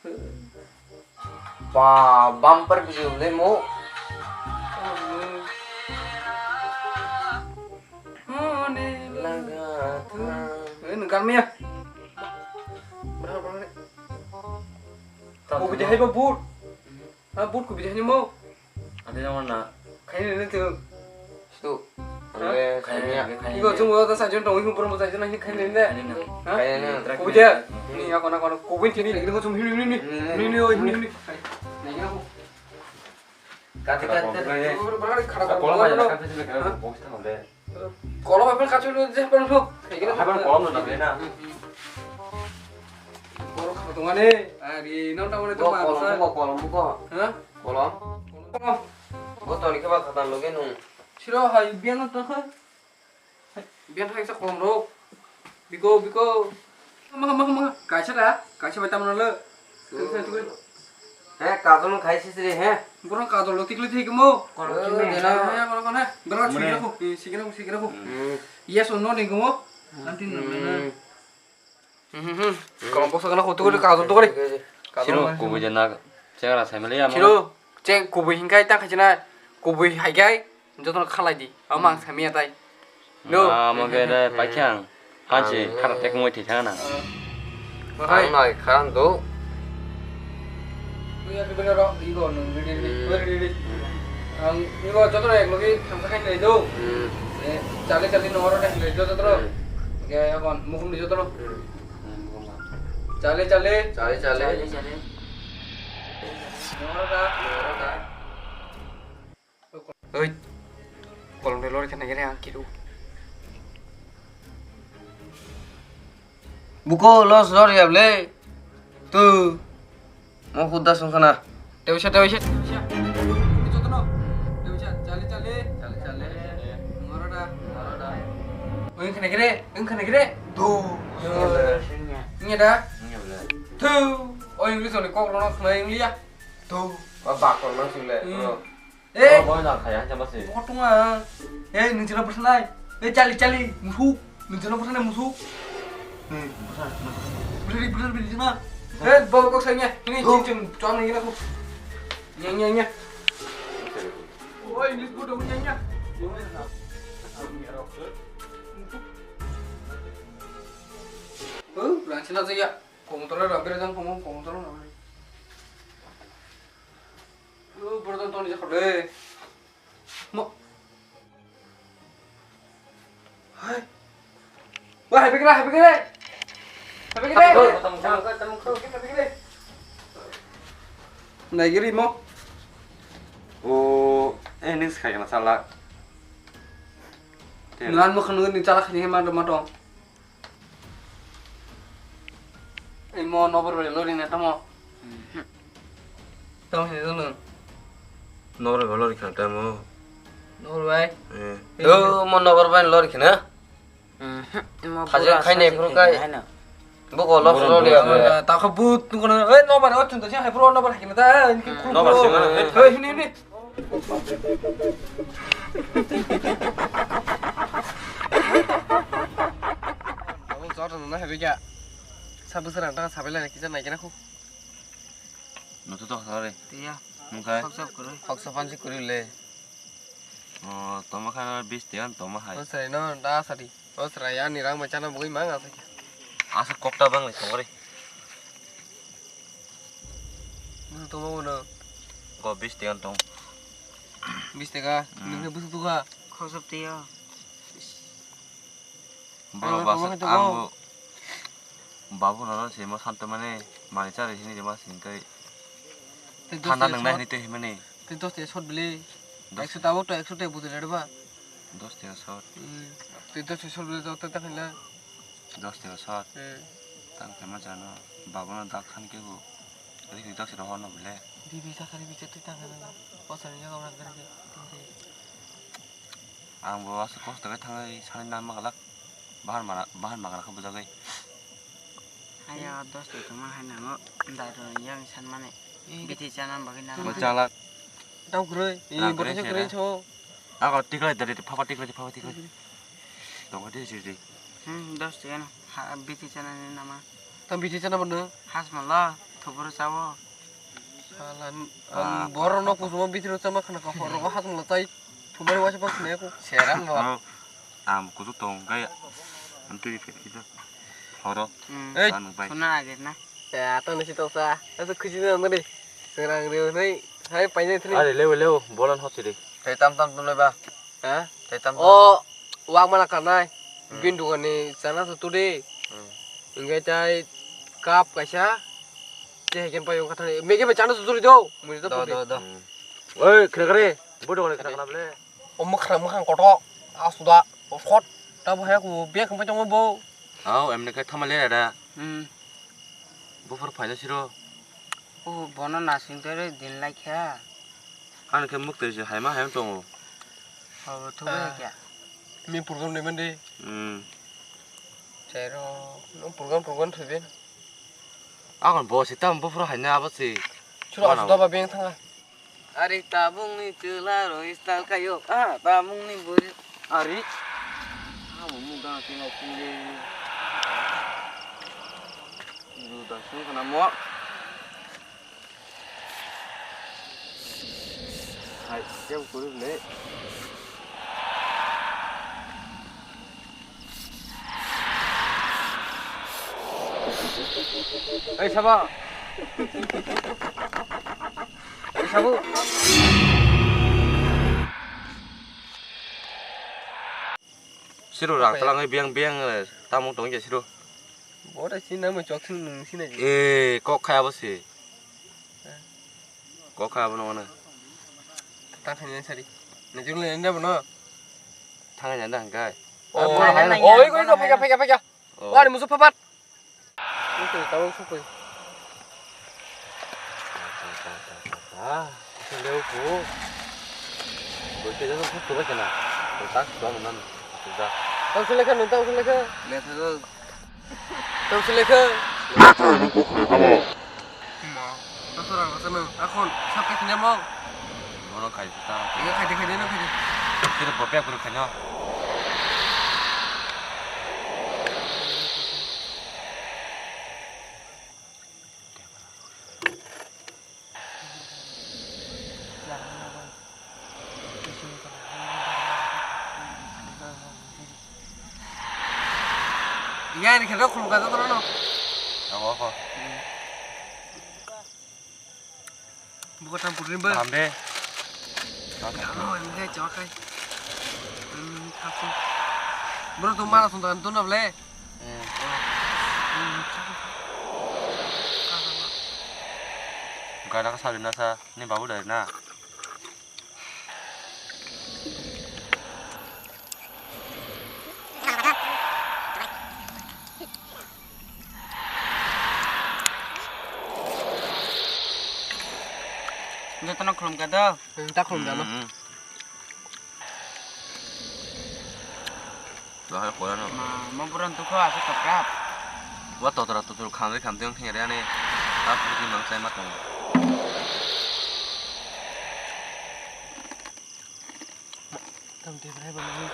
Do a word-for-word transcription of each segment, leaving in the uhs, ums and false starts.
Ba, bumper video le mo. Laga tha. Eh, nung kan mia. Berapa, berapa ni? Kau bijak hai, Bud. Ha, but ku bijak ni mo. Ate jong na. Khaini ni tu. Stu. Ha? Ane, khaini ya. Iko chung bo ta sa jon tong, iko pura mo sa jon ni khaini ni. Khaini na. Ha? Khaini na. Ku bijak. Ni ako na kono ku bin tini. Ini ko chung hini ni. Ni ni oi hini ni. Ni ya ko. Kati kati. Bura bura khara ko. Kola ba ya kati sile kara box ta hole. Kola ba pen kachu ni je pen ho. Hai pen kola no na na. Borok kha tongani, ari no tamo ni tamo. Kolom buko, kolom buko. Ha? Kolom. Kolom. Bo toni khe ba khatan loge nung. Siro hai biang no tong kha. Biang hai sa kolom ro. Biko, biko. Ma, ma, ma. Kaisa da, kaisa bai tamo le. He, kajol no khai sisiri, he. Borok kajol lo tikli thik mo. Kolom chini. He, he, he. Berok sikira ko, sikira ko, sikira ko. Yes or no ni mo. Nanti no. Kolom box kana hotu kori kajol to kori. Sino kubui de na chengra saimali ama. Sino che kubui hinkai ta khachina kubui haikai jotono khalai di. Ama ang samia tai. No. Ama ke de paikhyang. Hansi khara tek moi thithana. Ang nai khan do. Twi ya bibele ro igo nung ready ready. Ready ready. Ang igo jotono ek logi thamsa khai nai do. Eh, chale chale no ro dai jotono. Ke akon mukhum di jotono. Chale chale. Chale chale. Chale chale. No ro da. No ro da. Oi. Kolom de lori khana gere ang kiru. Buko los lori able. Tu. Mo khudda sung khana. Tewisa, tewisa, tewisa. Jotono. Tewisa, chale, chale. Chale, chale. Ngoro da. Ngoro da. Oi, khana gere, oi, khana gere. Do. Nya da. Nya bla. Tu. Oi, English oli kok lono khna English ya. Tu. Ba ba kok lono sile. Hmm. Eh. Bo, bo na khaya, jaba se. Bo tunga. Eh, nung jina bwsnai. Eh, chali, chali, musuk. Nung jina bwsnai, musuk. Eh, bwsnai, bwsnai. Bwsnai, bwsnai, bwsnai. Eh, bo kok sai nya. Ini cincin, cuan ini aku. Nya, nya, nya. Oh, English bodo nya, nya. Oh, langsung aja ya. Komotolo ra, bere jang komo, komotolo ra. Oh, boro jang toni jakha de. Mo. Hai. Wah, hai bigre, hai bigre. Hai bigre. Tamkha, tamkha. Hai bigre. Naigiri mo. O, eh, ning sai na sala. Nan mo khanu ni chala khani ma do ma do. Imo nobor bai lori na tamo. Tamo hini dono. Nobor bai lori khana tamo. Nobor bai. Eh. Yo mo nobor bai lori khana. Thaje khaine phuru kai. Buko los lori ya. Ta kho but tu kono. Eh nobor o tun to hai phuru nobor khana ta. Nobor sing. Eh hini hini. Abo jor no na hebe kya. Sa bwswrang ta sabai lai kisa nai kena khu. Nutu to khare. Tiya. Mungkai. Khoksa kwrwi. Khoksa pansi kwrwi le. O toma kha bis tiyan toma hai. O sai no da sadi. O sra ya ni rang ma chana bugui mang asa. Asa kokta bang le songre. Nutu toma bono. Go bis tiyan tong. Bis taka, nungni bwswk tukha? Khosop twiyo. Bro, ang bas, tongma khe ang tongo. Bo, babu nono simo santo mane, mani chari hini rima singkai. Tei thanda dos nang nai sot, hini tei himani. Tei dos tei sot bili. Dos. Ekso tabuk to ekso tei butui rwdi ba. Dos tei sot. Hmm. Tei dos tei sot bili joto ta khaila. Dos tei sot. Hmm. Tang tei ma jano. Babu no dak khan ke bo. Ri ri dos tei hor no bile. Bibi ta khari bicha tei tang khaila. Bosani jaga orang kari ke. Ang bo aswk kosto khe thangwi sanwi na ma glak. Bahar mana, bahar magra khe bujagwi. Haya, dos twi tongma hai nango. Dai rw yang san mani. Eh. Bithi chana bagwi nang. Bo chalak. Tau kwrwi. Eh, rang bwthaisa kwrwi, kwrwi kwrwi so. Ako tiklai dari, phapa tiklai, phapa tiklai. Tongo de siri. Hmm, dos twi ano. Ha, bithi chana ni nama. Tang bithi chana bono. Has mala. Thuburu chao. Salan, ah, ang borok no kuchuma bithiro chama khna ka horo o hasong la tai. Thumari waisa bak khna ko. Seram bo. Oh, ang kuchu tong kai. Ang tiri phet kita. Horo. Hmm. Ei. Anu bai. Suna age na. Ya, atang nasi tong sa. Asa khusi na ngari. Serang riu nai. Hai paina thri. Are lew lew bolan hot siri. Tei tam tam tum le ba. Ha? Tei tam tam. O wak mana kanai. Hmm. Bin dukan ni chana tu tu de. Hmm. Ingkai tai cup kaisa. Che heken pa yung kathani. Mege ba chana tu tu do. Mui to do do do. Hmm. Oi, kre kre. Bodo kre kre kre ble. O mwkhra mwkhang koto. Asuda. O khot. Tabo haya ku bek bai tongo bo. Au, emne khe thama le da. Hmm. Buphar phaina siro. O bono nasing tore din lai kha. Ani khe muktwi se haima haima tongo. Abo thubai kha. Mi program ni mande. Hmm. Chero, no program program thubi. Akon bo se tam buphar haina abo se. Chura asuda ba beng thanga. Ari tabungni chwla roi style kayo. Ah, tabungni buri. Ari. Abo muga kena sini. Juda sung kana mo. Hai, siap kuru le. Ei, sabo. Ei, sabo. Siro rang talangwi biang biang, eh, tamung tong ya siro. Bora sini nama chok sini nung sini aja. Eh, kok kaya basi. Kok kaya bono mana? Tang sini sari. Najung le nda bono. Tang nda hangkai. Oh, oi, oi, oi, pega, pega, pega. Oh. Wari musuh papat. Itu tahu suku. Ah, itu lewat bu. Bocah itu suku baca na. Kotak sudah menang. Sudah. Tahu seleka, tahu seleka. Lihat itu. Tong selekha. Ma, tato rang rasa nang. Akon, sampai sini mo. Mono kai ta. Iya, kai deh, kai deh, kai deh. Kita bawa pihak guru kanya. Iya, ini kira khulum kata tuh, no. Apa, apa? Buka campur rimba. Paham deh. Kamu ini kayak cowok kayak. Hmm, kaku. Bro, tuh mana suntukan tuh, no, ble? Hmm. Gana ka sari na sa, ni babu dari na. Jotono khulum ka do. Hmm, ta khulum da no. Hmm. Lahai khorano. Ma, mo buran tukho aswk kwprap. Wa totra totor khamri khamtwi wng thangya ani. Ta phuti mang chai ma tongo. Tam te brai ba nang.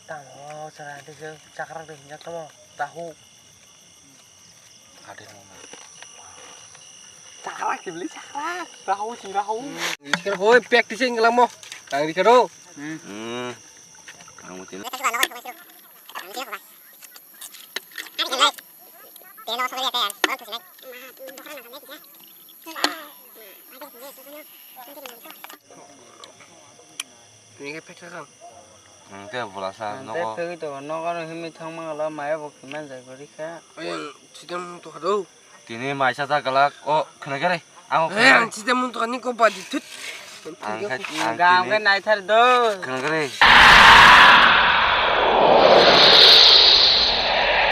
Tamo chwrai tei se chakrak de hinjak tamo, dahu. Ade no. Chakrak kibli chakrak, dahu si dahu. Rikha hoi practice nglamo. Ang rikha ro. Hmm. Ang mutin. Ini kayak pek kan. Hmm, kayak bola sa, nogo. Kayak pek itu, nogo no himi thang mang lo, maya bo kiman jai gori kha. Ayang, sidam tu hado. Tini maisa ta galak, o, khna gere. Ang eh, ang sida mun to ni ko badi thut. Ang khai, ang gam tini ke nai thar do. Khna gere.